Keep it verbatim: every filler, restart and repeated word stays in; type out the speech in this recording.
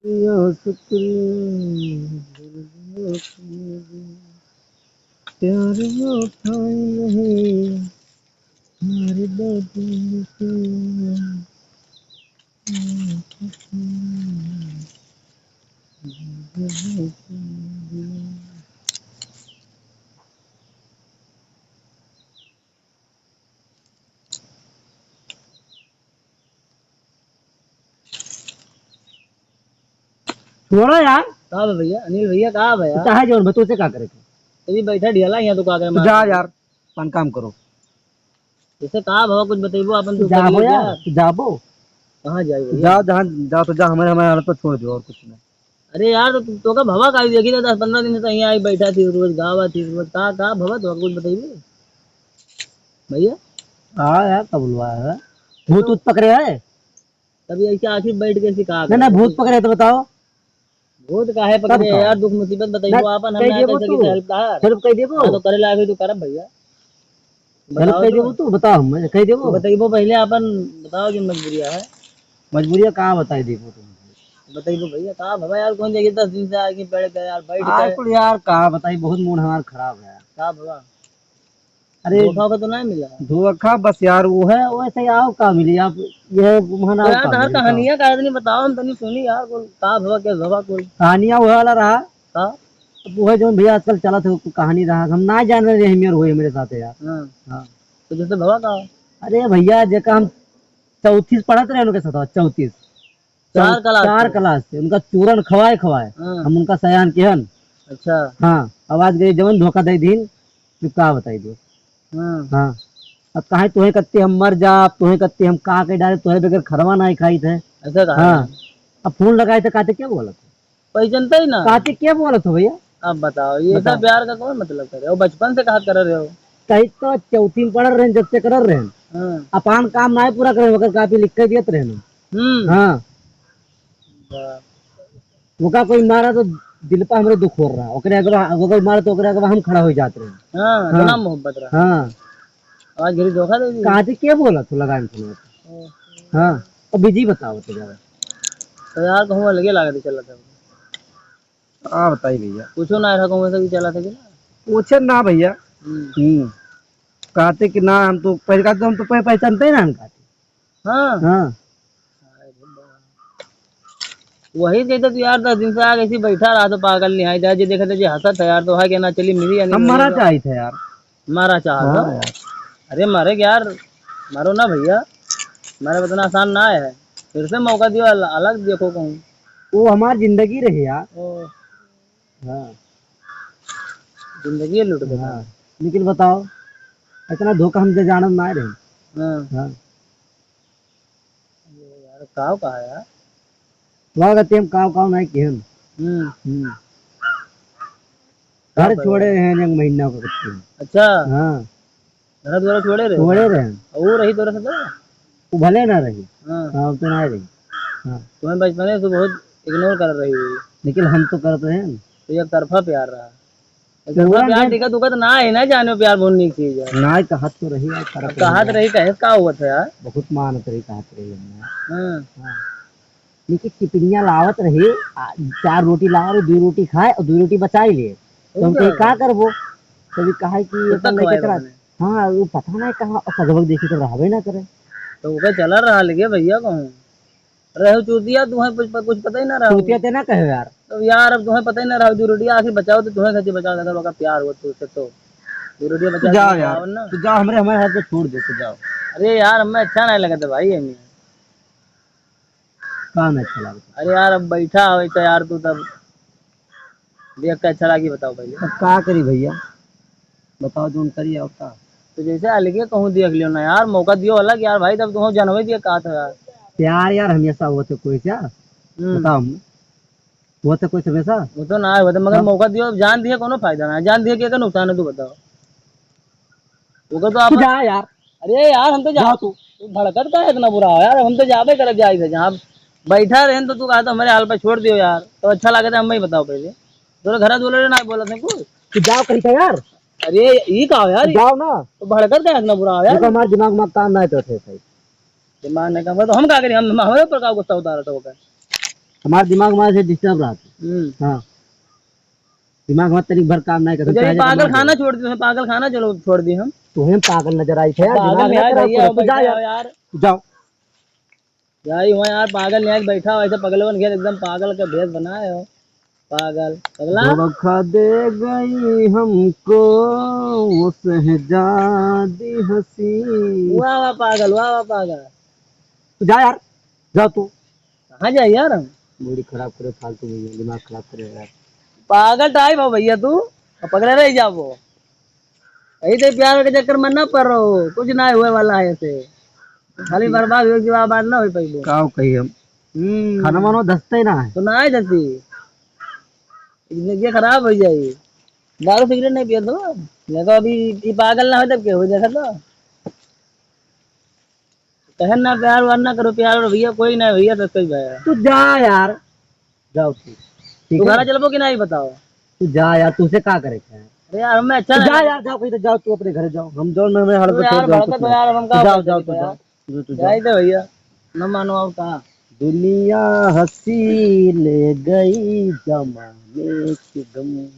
यो शुक्रिया, दर्द यो कमजोरी, प्यार यो खाई नहीं, मार दो दिल को। छोड़ो यार। का बा भैया, अनिल भैया, का बा यार? चाहे जौन बा, तोसे का करे के? अभी बैठा ढियाला यहाँ, तो का करे तू मार? जा यार, अपन काम करो। जैसे का भवा, कुछ बतइबो, अपन तू तू जाबो करियो यार, यार। तू जाबो। कहाँ जाई तू भैया? जा, जहाँ जा, तो जा, हमारे, हमारे हालत पर छोड़ दो, और कुछ नहीं। अरे यार, तो, तो का भवा का, देखी तो दस पन्द्रह दिन से तो यहाँ आई बैठा थी, रोज गावा थी, रोज का, का भवा, तो कुछ बतइबो भैया? हाँ यार, कबुलवा है, भूत तो उत पकड़े है। तभी ऐसे आखिर बैठ के सिखा ना, ना, भूत पकड़े तो बताओ। भूत काहे तब पकड़े का? यार, दुख मुसीबत बताइबो ना, आपन, हम कह ना देबो कर सकी तू। Help का। Help कह देबो। हाँ, तो करे लायक है तो करब भैया। Help बताओ कह तो। देबो तू, बताओ, हम कह देबो। तो बताइबो पहले आपन, बताओ जो मजबूरिया है। मजबूरिया का बताई देबो तुम? बताइबो भैया, का भवा यार, कौन जगह दस दिन से आके बैठ गए यार, बैठ आ, गए। कुल यार, का बताई, बहुत mood हमार खराब है। का भवा? अरे, धोखा वोखा तो नहीं मिला? धोखा बस यार, वो है, वैसे ही आओ का मिली आप, ये वहाँ ना तो आओ यार, का तहार मिली, कहानियाँ का आदमी बताओ, हम तनी सुनी यार, कुल का भवा, क्या भवा कुल? कहानियाँ वो वाला रहा। का? अब वो है जौन भैया आजकल चलत है, वो कहानी रहा, हम ना जान रहे, हम यार, वही मेरे साथ है यार। हाँ। हाँ। तो जैसे भवा का? अरे भैया, जेका हम चौथी से पढ़त रहे उनके साथ, चौथी से। चार चौ-, class चार से। Class से, उनका चूरन खवाए खवाए, हाँ। हम उनका सयान किहन। अच्छा। हाँ, अब आज गई जवन धोखा दे दीन, तू का बताई दो। हाँ। हाँ। अब काहे तोहे कत्ती हम मर जा, अब तोहे कत्ती हम का के डाले, तोहे बगैर खरवा नाहीं खाइत है। ऐसा कहा हाँ। है। अब phone लगाए तो कहते क्या बोलत हो? पहचानता ही ना। कहते क्या बोलत हो भैया? अब बताओ, ये बताओ। सब प्यार का कौन मतलब करे? वो बचपन से कहा कर रहे हो। कहीं तो चौथी में पढ़ रहे हैं, जब से कर रहे हैं। हाँ। अपन काम नाहीं पूरा करे, ओकर copy लिख के दियत रहे ना। हम्म। हाँ। वाह। ओका कोई मारा तो दिल पर हमरे दुख हो रहा, ओकरे अगवा, ओकर मारा तो ओकरे अगवा हम खड़ा हो जात रहे। हाँ, हाँ। इतना मोहब्बत रहा। हाँ। आज घड़ी धोखा दे दी। कहाँ से क्या बोला तू लगान सुना? ओ। हाँ, अब busy बताओ तो जरा। तो यार कहूँ अलगे लागत चला था। हाँ, बताई भैया। पूछो ना, ऐसा कहूँ ऐसा भी चला था कि ना? पूछे ना भैया। हम्म। हम्म। कहते कि ना, हम तो पहले, कहते हम तो पह-, पहचानते ही ना हम कहते। हाँ। हाँ। वही कहते तू यार, दस दिन से आके ऐसे बैठा रहा तो पागल नहीं है, जे देखते जे हंसत है यार, तो है कि ना, चली मिली यानी हम मरा चाहिए था यार। मारा चाहत हाँ हो? यार। अरे मारे यार, मारो ना भैया, मारे इतना आसान ना है, फिर से मौका दियो, अल-, अलग देखो कहूँ। वो हमार जिंदगी रही यार। ओ। हाँ। जिंदगी लूट के हाँ। लेकिन बताओ, इतना धोखा हम जे जानत ना रहे। हाँ। हाँ। अरे यार, काव कहा यार? वहाँ कहते हम काव काव नहीं किहन। हम्म। हम्म। का घर करे? छोड़े हैं एक महीना को करते हैं। अच्छा। हाँ। घर द्वारा छोड़े रहे? छोड़े रहे। और वो रही तोरा से तो? वो भले ना रही। हाँ। हाँ, तो ना रही। हाँ। तुम्हें बचपने से बहुत ignore कर रही हुई। लेकिन हम तो करते हैं। तो एक तरफा प्यार रहा। तो एकदम वो प्यार ना दिखत उखत ना है ना, जाने प्यार बहुत नीक चीज है। ना कहत तो रही यार, अब कहत रही, कहे का हुआ था यार? बहुत मानत रही, कहत रही हमने। हाँ। हाँ। लेकिन टिफिनिया लावत रही, आ, चार रोटी लावे रही, दो रोटी खाए और दो रोटी बचाई ले। तो हम कहे, का करबो? तो भी कहा कि कितना अपन लेके खवाए चला। हाँ, वो पता नहीं कहाँ, और सजबक देखी तो रहबे ना करे। तो ओके चला रहा लगे भैया कहूँ। रहो चूतिया, तुम्हें कुछ प-, कुछ पता ही ना रहा। चूतिया ते ना कहे यार। तो यार, अब तुम्हें पता ही ना रहा, दो रोटियां आखिर बचाओ तो तुम्हें खातिर बचाओ, अगर ओका प्यार हो तो, से तो। दो रोटियां तू बचा जाओ के यार, खाओ ना। तू जाओ, हमरे, हमारे हाथ में छोड़ दे, तू जाओ। अरे यार, हमें अच्छा नहीं लगता भाई, हमें। का नहीं अच्छा लगता? अरे यार, अब बैठा हो तो यार, तू तब देख के अच्छा लागी, बताओ पहले। अब का करी भैया, बताओ जौन करी और का। तो जैसे अलगे कहूँ देख लियो ना यार, मौका दियो अलग यार भाई, तब तुम जानवे दिए कहा था यार। प्यार यार हमेशा होते कोई क्या? हम्म। बताओ हम, होते कोई हमेशा? वो तो ना होते, मगर हाँ। मौका दियो, अब जान दिए कोनो फायदा ना है, जान दिए के का नुकसान है तू बताओ। ओकर तो तू आप जा यार। अरे यार, हम तो जा-, जा तू। तू भड़कत का है इतना बुरा हो यार, हम तो जाबे करब जाई से, जहाँ बैठा रहन तो तू कहा तो हमारे हाल पे छोड़ दियो यार, तो अच्छा लगे तो हमें ही बताओ पहले। तोरे घर वाले ना बोलत हैं कुछ। तू जाओ कहीं का यार। अरे, ई का हो यार? तू जाओ ना। तो भड़कत का है इतना बुरा हो यार? देखो, हमारा दिमाग में काम ना है तो थे सही। दिमाग नहीं काम, तो हम का करी? हम, हम हमारे ऊपर का गुस्सा उतारा था ओकर? हमार दिमाग हमारे से डिस्टर्ब रहत। हम्म। हाँ, दिमाग हमार तनिक भर काम नहीं करत। जब चाहे पागल खाना छोड़ दी, पागल खाना चलो छोड़ दी हम। तुम्हें पागल नजर आई थे यार, पागल दिमाग नहीं ना आए खराब भैया, करो, तू जा बैठा यार। हो यार। तू जाओ। जाई हुआ यार, पागल नहीं आए, बैठा हो ऐसे पगलवन घेर, एकदम पागल का भेष बनाए हो। पागल, पगला। धोखा दे गई हमको वो शहजादी हसीन। वाह, वाह, पागल, वाह, वाह, पागल। तू जा यार, जा तू। कहाँ जाए यार हम? मूड खराब करे फालतू भैया, दिमाग खराब करे यार। पागल टाइप हो भैया तू, अब पगले रह जाबो। यही तो प्यार के चक्कर में ना पड़ रहो, कुछ ना होए वाला है ऐसे। खाली बर्बाद हो के बाद ना हो पाइबो। का कही हम? हम्म। खाना वाना दसते ना है। तो ना है दसती। जिंदगी खराब हो जाई। दारू सिगरेट नहीं पिए तो। देखो अभी ये पागल ना हो तब के हो देखा तो। कहन ना प्यार वार ना करो, प्यार और भैया कोई ना भैया, तो सही भैया। तू जा यार, जाओ तू। ठीक तू है? घरा चलबो कि नहीं बताओ? तू जा यार, तुझसे का करे के है? अरे यार, हमें अच्छा तू जा नहीं यार, जाओ कहीं तो जाओ, तू अपने घर जाओ, हम जाओ ना, हमें हड़प तू छोड़ यार, जाओ, भड़कत कुछ हो नहीं। यार, हम तू का जाओ, कर जाओ, सकते तू यार? जाओ, जो तू जाओ। जाए दे भैया, न मानो आप कहा। दुनिया हंसी ले गई जमाने के गम।